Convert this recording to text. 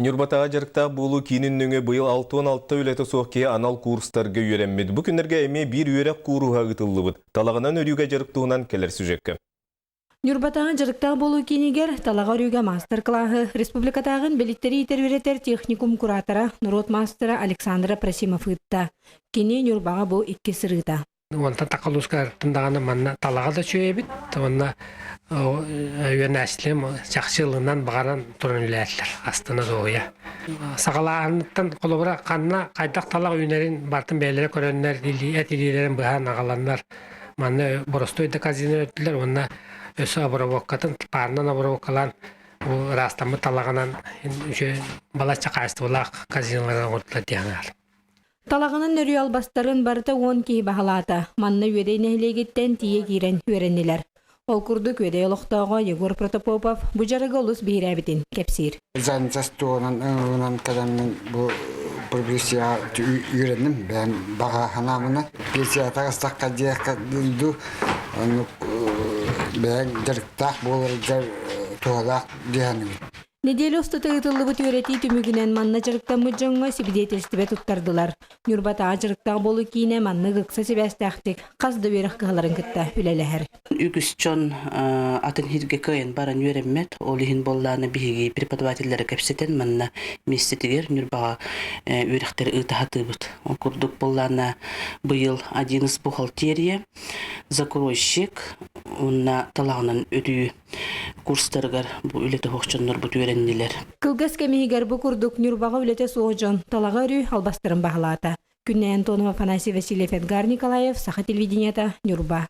Ньурбатааҕы дьарыктаах буолуу киинин нөҥүө быйыл 66 үлэтэ суох киһи анал курстарга үөрэммит. Бу күннэргэ эмиэ биир үөрэх кууруһа ыытыллыбыт. Талаҕынан өрүүгэ дьарык туһунан кэлэр сюжекка. Ньурбатааҕы дьарыктаах буолуу киинигэр Талаҕа өрүүгэ маастар-кылааһы республикатааҕы инбэлииттэри иитэр үөрэтэр техникум куратора, норуот маастара Александра Просимов ыытта. Кини Ньурбаҕа бу икки сырыыта. Онтон такалуускаттан даҕаны манна талаҕа да үчүгэй эбит уонна үөрэнээччилэрим чахчы ылынан баҕаран туран үлэлээтилэр астына дуоһуйа. Саҕалааһыныттан холобура ханна хайдах талах үүнэрин барытын бэйэлэрэ көрөннөр эт илиилэрин быһан аҕаланнар манна боростуой да корзина өрдүлэр уонна өссө обработкатын паарынан обработкалаан бу ыраастаммыт талаҕынан үчүгэй балачча хаачыстыбалаах корзиналары оҥордулар диэн аҕал. Талаҕынан өрүү албастарын барыта 10 киһи баһылаата. Манна Үөдэй нэһилиэгиттэн тиийэ киирэн үөрэннилэр. Ол курдук Үөдэй олохтооҕо Егор Протопопов бу дьарыгы олус биһирээбитин кэпсиир. Занзас туһунан ылынан кэлэммин бу профессияҕа үөрэнним. Бэйэм баҕа санаабынан пенсияҕа таҕыстахха диэххэ дуу, оннук бэйэҥ дьарыктаах буоларгар туһалаах дии саныыбын. Нэдиэлэ устата ыытыллыбыт үөрэтии түмүгүнэн манна дьарыктаммыт дьоҥҥо сибидиэтэлистибэ туттардылар. Ньурбатааҕы дьарыктаах буолуу киинэ маннык ыкса сибээстээхтик хас да үөрэх кыһаларын кытта үлэлэһэр. Үгүс дьон атын сиргэ кыайан баран үөрэммэт. Ол иһин буоллаҕына биһиги преподавателлэри кэпсэтэн манна миэстэтигэр Ньурбаҕа үөрэхтэри ыыта сатыыбыт. Ол курдук буоллаҕына быйыл один из бухгалтерия, закройщик уонна талаҕынан өрүү курстарыгар бу үлэтэ суох дьоннорбут үөрэннилэр. Кылгас кэм иһигэр бу курдук Ньурбаҕа үлэтэ суох дьон талаҕа өрүү албастарын баһылаата. Күннэй Антонова, Афанасий Васильев, Эдгар Николаев, Саха телевидениета, Ньурба.